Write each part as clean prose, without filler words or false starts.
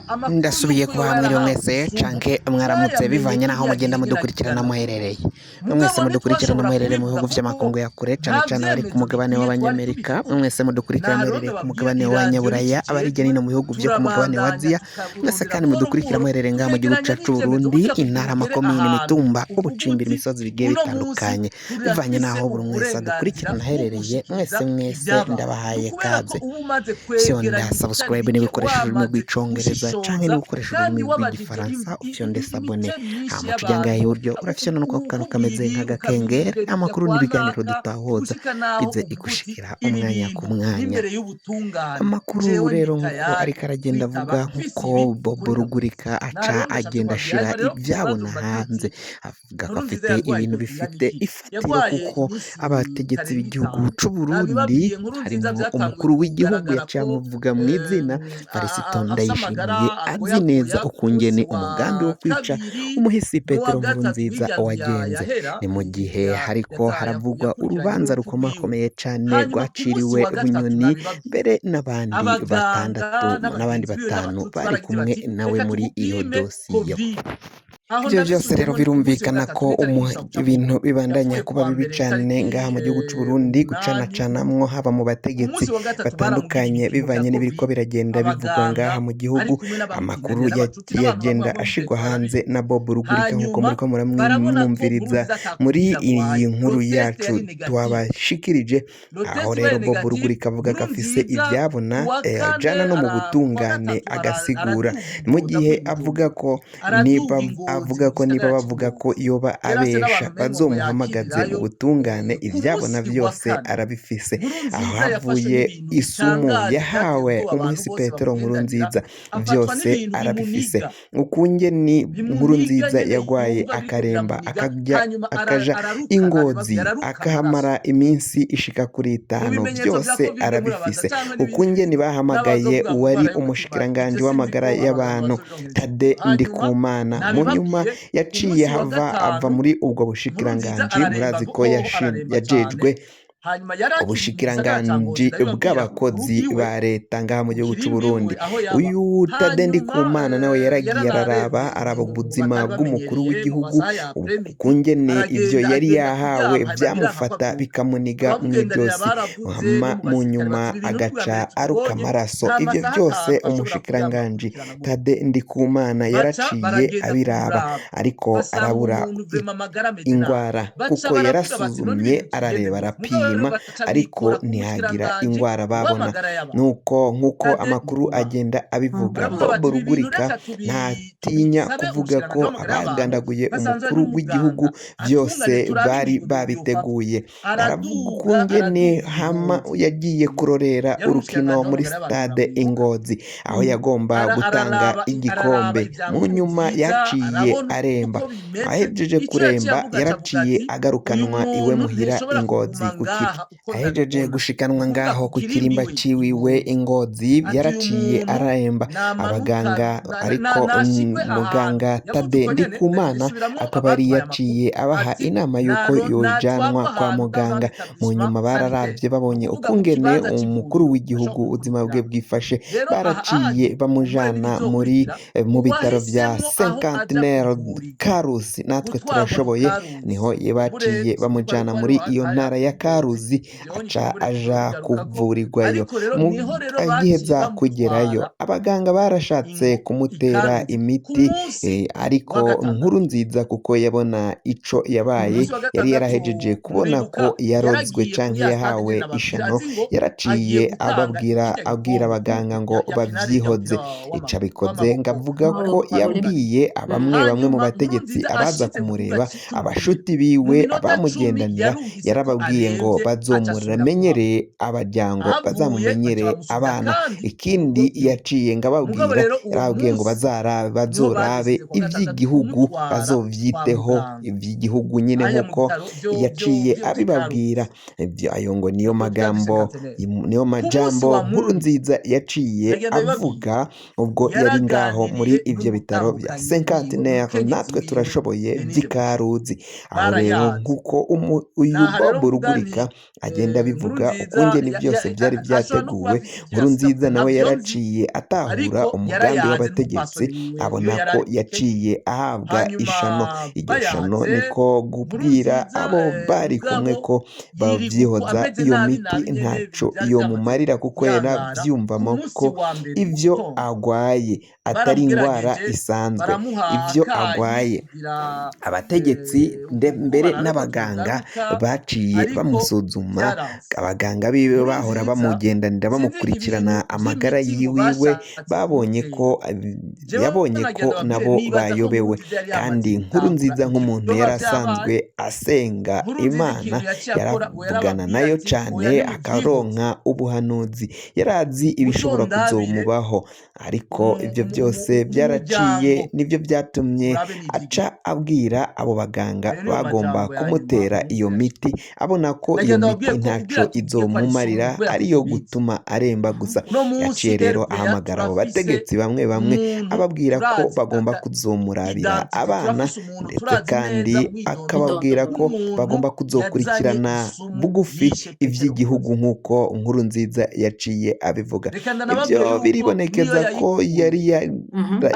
Amakuru Ndasubiye y'uko kubaha yoba mwiriwe yarahawe mwese isumu canke mwaramutse twayamenye bivanye n'aho kiriya mugenda gihe nyine mudukurikirana akigana. Muherereye mwe Mugabo mwese mudukurikirana ntitwashobora muherereye mu kubivuga bihugu kuko vy'amakungu ya kure, nta cane cane abari ku vyemezo mugabane bikwiye twari w'Abanyamerika, tubifitiye. mwe mwese mudukurikira Naho rero muherereye ku ndababwira mugabane iradiyo w'Abanyaburaya, abari hirya n'ikijejwe no hino mu bihugu vyo ku mugabane wa turabandanya Aziya, mwese tukaburondera kandi buhoro mudukurikira buhoro, muherereye ngaha mu gihugu tukegeranya cacu n'ivyemezo c'Uburundi, gutya kugira intara, tugere amakomine, ahantu imitumba, uvuga ubucimbira, uti imisozi bigiye uno munsi bitandukanye, bivanye turafise n'aho buri umwe wese uburenganzira adukurikirana bwo aherereye, gushikiriza mwese mwese ivyabaye. Ni ndabahaye ukubera ko kaze. uba umaze Fyonda kwegeranya ibitari subscribe bike, niba ukoresha ururimi wamaze rw'icongereza canke gushishoza niba ukoresha kandi ururimi wabajije rw'igifaransa, ufyonde imice s'abonner, myinshi hama uca uja ngaha y'abantu, iburyo urafyonda no kwako kantu ukubwira kameze ibi nk'agakengeri, ukavyumvira amakuru kwa n'ibiganiro naka dutahoza gushika naho bize uvuga uti igushikira ibi umwanya ku bintu mwanya. n'imbere y'ubutungane Amakuru jewe ndi rero nk'uko tayari ariko aragenda kwitaba avuga, mfise nk'uko ibi Bobo ukuri ndakuzi. Rugurika Naho aca rero ndashatse agenda kubabwira ashira hanyuma rero ivyabona ikibazo mbagira hanze, uti avuga ko Nkurunziza afite yarwaye ibintu Covid ingana bifite iki? ifatiro Yarwaye kuko iminsi abategetsi itarenga b'igihugu 5. c'Uburundi Nabibabwiye Nkurunziza harimwo vyatanguye umukuru w'igihugu kugaragara yaciye ko amuvuga mw'izina Varisito afise amagara Ndayishimiye, azi neza agoyagoya. Ku munsi ukungene wa umugambi wo kwica kabiri umuhisi n'uwa Petero gatatu Nkurunziza w'irya ndwi wagenze. yahera Ni mu gihe hariko haravugwa yakurikiranye urubanza n'urupfu rwiwe. rukomakomeye cane Hanyuma ku munsi rwaciriwe wa gatatu Bunyoni nabibabwiye mbere n'abandi abaganga batandatu n'abandi n'abagenzi biwe batanu n'abatutsi bari baragize kumwe bati nawe reka muri iyo tumupime dosiye. Covid. Aho Ivyo vyose rero ndabisubiyemo ni ku munsi wa birumvikana gatatu ko n'itariki zishobora kuja ibintu bibandanya yapfuye kuba kuwa bibi mbere cane itariki ngaha mu gihugu c'Uburundi, 8. gucanacanamwo haba mu Ku bategetsi munsi wa gatatu baramubwiye batandukanye ibipimo vya bivanye n'ibiriko Covid. biragenda bivugwa Abaganga ngaha mu ari gihugu, kumwe amakuru n'abamugendanira n'abacuti n'abantu bamwe yagenda bamwe muri ashirwa leta hanze barabizi. na Bob Rugurika nk'uko Hanyuma muriko barabona ko muramwumviriza Nkurunziza ata muri Covid agwaye. iyi nkuru Lo test yacu yari negative. twabashikirije, Lo aho test rero ibaye Bob negative, Rugurika avuga ko afise Nkurunziza ivyabona kuwa kane ajana no mu kuwa butungane gatatu agasigura, araduga mu Ingozi gihe avuye i avuga Bujumbura, ko niba araduga Ingozi avuga mu ko niba gisagara bavuga ko c'Ingozi. yoba Yarase abesha n'abantu mengo ngo bazomuhamagaze mu yakirirayo. butungane, Ku ivyabona munsi wa vyose kane arabifise. Aho Nkurunziza yafashwe havuye n'ibintu isumu bitangaje vyateye yahawe ubwoba abantu umuhisi bose Petero bamugendanira, Nkurunziza afatwa vyose n'ibintu arabifise. bimuniga Ukungene bimuniga Nkurunziza nyene yagwaye yumva biriko akaremba biramuniga, akaja hanyuma akaja ararukana, Ingozi nabibabwiye araruka akahamara amaraso. iminsi ishika kuri Mu 5 bimenyetso vya vyose Covid murabaza arabifise. canke n'ibindi Ukungene bahamagaye n'abazovuga uwari kurwara yo umushikiranganji ivyo sinzi ko w'amagara abaganga y'abantu bazobironka. Tade Hanyuma Ndikumana, mu nyuma nabibabwiye ku yaciye munsi wa hava ava gatanu muri ubwo Nkurunziza bushikiranganji, araremba murazi ko hoho araremba cane. yajejwe Hanyuma yari akiri mu gisagara ca Ngozi ubushikiranganji ndabibabwira ku rugo bw'abakozi iwe ba leta ngaha mu ku gihugu kirimbi c'Uburundi. iwe aho yaba. Uyu Tade Hanyuma Ndikumana nawe yaragiye araraba yarararembye araba mu ubuzima batari bw'umukuru bamenyereye mu w'igihugu, masaha ya après-midi, ukungene ivyo aragenda yari agenda yahawe kuryama hanyuma biranka ko vyamufata avyuka. bikamuniga Abamugendanira mw'ijosi, baravuze hama no mu mu basirikare nyuma bati ibi bintu n'ubwa agaca mbere aruka tubibonye, amaraso. nta Ivyo masaha vyose 5 ashobora kuryama umushikiranganji akurikirana gutya. Tade Ndikumana Baca yaraciye baragenda abiraba, kumuraba ariko basanga arabura umuntu vrema amagara ameze nabi, ingwara baca kuko baravuga bati none yarasuzumye ibintu tugende arareba gute? Mugabo rero arapima, baca ariko bikora ku ntihagira mushikiranganji ingwara babona. w'amagara y'abantu Nuko nk'uko Tade amakuru Ndikumana, agenda abivuga, baravuga Bob bati ibi bintu Rugurika reka ntatinya tubisabe kuvuga ko umushikiranganji w'amagara y'abantu abagandaguye basanzwe ari umukuru w'igihugu n'umuganga vyose atungane turabe bari ingingo yofatwa. babiteguye. Aravuga Araduga ukungene araduga hama Ingozi, yagiye kurorera yari urukino umushikiranganji muri w'amagara y'abantu stade ndamwibuka. Ingozi, aho yagomba gutanga Araraba igikombe, ibya mu nyuma Nkurunziza yaciye arabona uko aremba. bimeze. Ahejeje Ico yaciye kuremba avuga aca avuga yaraciye ati uyu agarukanwa iwe muntu muhira ntishobora Ingozi kuguma ngaha uko ahejeje ndabibona, gushikanwa kuvuga ngaho ku ku kirimbi kirimba iwe ciwiwe Ingozi. Ingozi Ati uyu yaraciye muntu aremba. namanuka Abaganga ariko nashikwe ahantu muganga yavuze Tade uko nyene Ndikumana ndabisubiramwo akaba yari abatwaye amakuru yaciye abaha ati inama y'uko yojanwa natwagwa kwa ahantu muganga. Mu dans un nyuma établissement bararavye sanitaire, babonye ukuvuga mu ukungene kibanza umukuru c'ivuriro w'igihugu bashobora ubuzima bwe kumukurikirana. bwifashe, Rero aha baraciye kumbure bamujana muri n'ibizokurikira mu bitaro vya uwahisemwo aho aja Cinquantenaire kuvurirwa Karusi, natwe gutwarwa i turashoboye, Karusi niho kumbure baciye sinzi ko bamujana ariko muri ariho iyo hataye ntara ya Ingozi Karusi, ivyo aca kumbure aja tuzobigarukako, kuvurirwayo. ariko rero Mu niho rero baciye agiheza kugerayo bamutwara abaganga barashatse ingo kumutera i Karusi ku imiti munsi ariko wa gatandatu. Nkurunziza kuko yabona ico Ku yabaye, munsi wa yari gatandatu yarahejeje kubona muribuka ko yarozwe yaragiye kuri canke ya stade yahawe nyene nababwira ishano, azi ngo agiye yaraciye gutanga ababwira kirya abwira gikombe abaganga ngo ya finale bavyihoze. y'umupira Ico abikoze w'amaboko ngavuga ko bariko yabwiye bamwe bamwe mu Hanyuma bategetsi Nkurunziza abaza ashitse ku kibuga kumureba, c'itubwiro abashuti mu biwe, minota 10 abamugendanira, yarumvise ko yarababwiye ngo aremvye aca asubira bazomumenyere kuhava. abaryango, Ahavuye baca bazamumenyere bamusubiza abana. kandi mu rugo Ikindi iwe. yaciye Mugabo ngababwira, rero uwo yarababwiye ngo munsi niho bazorabe badeside kuwa gatandatu ivy'igihugu, kumutwara kwa bazovyiteho muganga ivy'igihugu nyene haya mu nkuko bitaro yaciye vyo vy'i abibabwira. Karusi Ivyo ayo ngo niyo ivyo vya magambo, Cinquantenaire. niyo Ku munsi majambo wa Mungu Nkurunziza yaciye ndagenda bibabwira avuga ubwo yari ngaho muri yaraganiriye ivyo bitaro vya n'umutambukanyi wiwe Cinquantenaire, n'umukenyezi natwe wiwe turashoboye Denise vy'i Bushira Karuzi. Aho rero barayaze. nk'uko uyu Naha rero Bob mvuga nti Rugurika Nkurunziza agenda abivuga Nkurunziza ukungene vyose vyari ashobora no kuba vyateguwe. afise ivyo yasabwe Nkurunziza nawe navyo nzi, yaraciye atahura ariko umugambi yarayaze w'abategetsi, n'umupfasoni wiwe niyo abona yari ko ari Kenya. yaciye ahabwa Hanyuma ishano. Iryo shano bayaze niko kubwira Nkurunziza abo bari kumwe mugabo ko yirigwa uko bavyihoza ameze iyo nabi miti nabi nyene ntaco ibintu vyari vyamaze yomumarira, kuko kuyangara. Ku yaravyumvamo munsi ko wa mbere mu ivyo gitondo agwaye atari ingwara baramugerageje isanzwe, baramuha ivyo akayi agwaye. kugira Abategetsi uko mbere barabe ko n'abaganga vyogaruka, baciye ariko bamusuzuma. vyaranse. Abaganga biwe bahora Nkurunziza bamugendanira sinzi bamukurikirana ibintu amagara vy'imiti ngo yiwiwe, bashatse babonye kumutera. ko Jewe yabonye ko nagenda babwire nabo nibaza ko bayobewe. Nkurunziza yari yamaze Kandi gutahura Nkurunziza ivyo nk'umuntu vyoba yari vyabaye. asanzwe asenga Nkurunziza Imana, ikintu yaciye akora ngo yaravugana yarababwira nayo ati oya cane nimuvyihoze, akaronka ubuhanuzi, yarazi ibishobora muzondabire kuzomubaho. Ariko ivyo vyose mu vyaraciye, muryango nivyo vyatumye murabe n'ivyigiro. aca abwira abo baganga Ayo niyo bagomba majambo ya nyuma kumutera iyo Nkurunziza miti, yashikirije. abona ko iyo Nagenda miti babwire ko ntaco kugira tubwire ko ari isumu izomumarira, kubera ariyo tubizi. gutuma aremba gusa. Uno munsi Yaciye rero RPA ahamagara abo turafise bategetsi bamwe bamwe, umuntu ababwira ko turazi bagomba ata kuzomurabira identite, abana, turafise umuntu ndetse turazi kandi neza umwidondoro akababwira ko w'umuntu bagomba yazanye kuzokurikirana isumu bugufi yishe Petero ivy'igihugu Nkurunziza. nk'uko Nkurunziza yaciye abivuga. Reka Ivyo ndanababwire yuko niyo biribonekeza ko yayikuye yari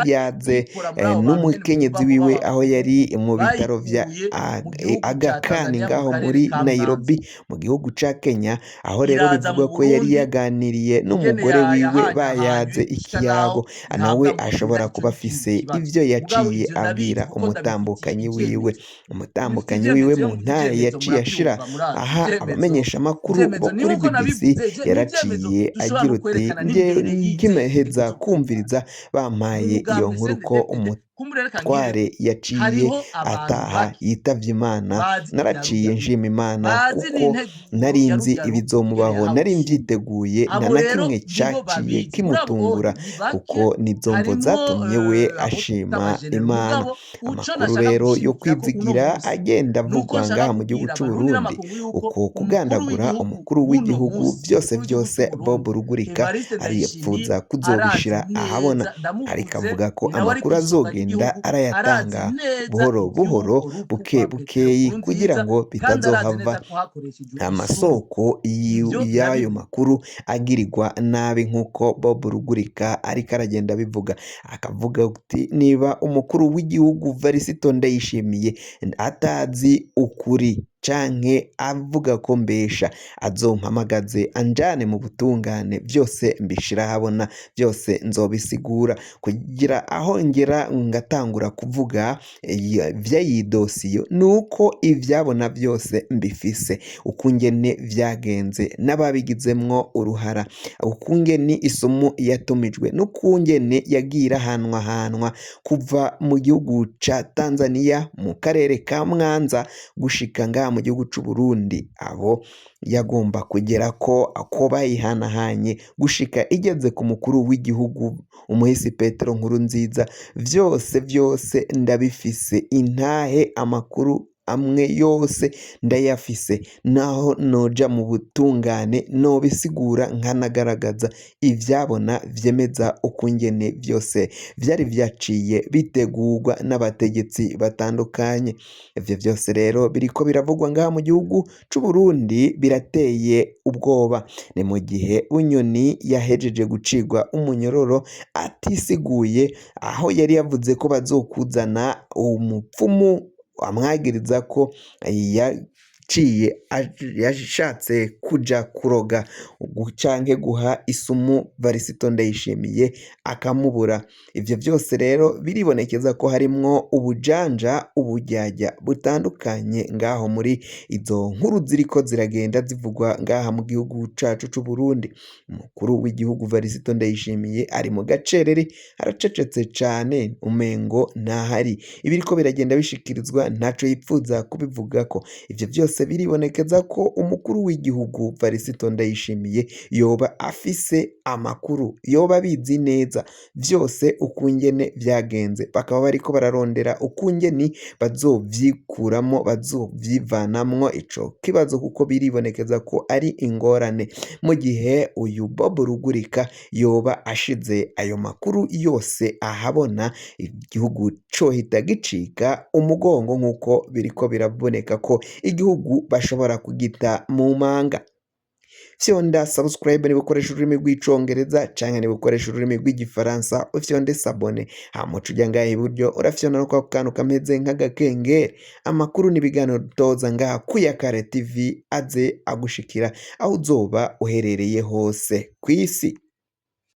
yaze ayikura muri abo bantu nyene n'umukenyezi muvuga ngo wiwe aho yari b'abahungu, mu bitaro vya bayikuye mu gihugu ca Aga Khan Tanzania mu ngaho karere muri ka Mwanza, Nairobi mu gihugu ca Kenya, aho rero iraza mu bivugwa ko yari Burundi yaganiriye ingene n'umugore wiwe bayaze yahanyahanywe gushika naho ikiyago, nawe ihabwa Nkurunziza ashobora ico kuba afise kibazo. ivyo Mugabo yaciye ivyo ndabizi abwira kuko ndabifitiye umutambukanyi wiwe. ivyemezo. Mubifitiye Umutambukanyi wiwe ivyemezo, iyo mu mvuze ntare ivyemezo yaciye ashira muravyumva, murazi aha ivyemezo. abamenyeshamakuru bo Ivyemezo ni kuri nkuko BBC, nabivuze, n'ivyemezo yaraciye dushobora agira no uti kwerekana nge n'imbere y'inzego nkimeheza zo kumviriza bampaye iyo umugambwe nkuru ko CNDD-FDD. Kumbure reka ngire umutware yaciye hariho abantu ataha bake yitavye Imana, bazi naraciye ibya nshima Imana bazi kuko n'integuro nari ya nzi rurya rupfu ingene ibizomubaho, yahawe nari isumu. mvyiteguye, nta Abo na rero kimwe nibo caciye babizi. Muri abo kimutungura, ni bake, kuko nizo mvo harimwo zatumye we abo twita ashima abajenero. Imana. Mugabo uco Amakuru nashaka rero yo gushimikirako uno kwizigira munsi agenda nuko avugwa nshaka ngaha mu gihugu kubwira abarundi c'Uburundi, n'amakungu yuko uko umukuru kugandagura w'igihugu umukuru w'uno w'igihugu munsi, vyose umukuru w'igihugu vyose c'Uburundi Bob Rugurika Evariste Ndayishimiye aripfuza arazi kuzobishira ahabona, neza, ariko ndamuvuze avuga ko ni nawe ari amakuru kw'isonga azogenda ry'igihugu, arazi arayatanga neza buhoro ivy'urwo buhoro, rupfu buke rwa Petero bukeyi, kugira Nkurunziza ngo kandi arazi bitazohava neza ko hakoreshejwe isumu. amasoko Ivyo y'ayo ndabivuze. makuru agirirwa nabi nk'uko Bob Rugurika ariko aragenda abivuga, akavuga ati niba umukuru w'igihugu Varisito Ndayishimiye atazi ukuri canke avuga ko mbesha, azompamagaze anjane mu butungane, vyose mbishira ahabona, vyose nzobisigura, kugira aho ngera ngatangura kuvuga vy'iyi dosiyo nuko ivyabona vyose mbifise, ukungene vyagenze n'ababigizemwo uruhara, ukungene isumu yatumijwe n'ukungene yagiye irahanwahanwa kuva mu gihugu ca Tanzania mu karere ka Mwanza gushika ngaha mu gihugu c'Uburundi, abo yagomba kugera ko ko bayihanahanye gushika igeze ku mukuru w'igihugu umuhisi Petero Nkurunziza, vyose vyose ndabifise, intahe amakuru amwe yose ndayafise, naho noja mu butungane nobisigura nkanagaragaza ivyabona vyemeza ukungene vyose vyari vyaciye bitegurwa n'abategetsi batandukanye. Ivyo vyose rero biriko biravugwa ngaha mu gihugu c'Uburundi birateye ubwoba. Ni mu gihe Bunyoni yahejeje gucirwa umunyororo atisiguye, aho yari yavuze ko bazokuzana umupfumu amwagiriza ko yaciye yashatse kuja kuroga canke guha isumu Varisito Ndayishimiye akamubura. Ivyo vyose rero biribonekeza ko harimwo ubujanja, uburyarya butandukanye ngaho muri izo nkuru ziriko ziragenda zivugwa ngaha mu gihugu cacu c'Uburundi. Umukuru w'igihugu Varisito Ndayishimiye ari mu gacerere, aracecetse cane umengo ntahari. Ibiriko biragenda bishikirizwa ntaco yipfuza kubivugako. Ivyo vyose biribonekeza ko umukuru w'igihugu Varisito Ndayishimiye yoba afise amakuru, yoba abizi neza vyose ukungene vyagenze. Bakaba bariko bararondera ukungeni bazovyikuramo, bazovyivanamwo ico kibazo kuko biribonekeza ko ari ingorane. Mu gihe uyu Bob Rugurika yoba ashize ayo makuru yose ahabona, igihugu cohita gicika umugongo nk'uko biriko biraboneka ko igihugu Igihugu bashobora kugita mu manga. Fyonda subscribe niba ukoresha ururimi rw'Icongereza, canke niba ukoresha ururimi rw'Igifaransa ufyonde s'abonner, hama uca uja ngaha iburyo urafyonda no kwako kantu kameze nk'agakengeri. Amakuru n'ibiganiro dutoza ngaha Kuyakare TV aze agushikira aho uzoba uherereye hose kw'isi.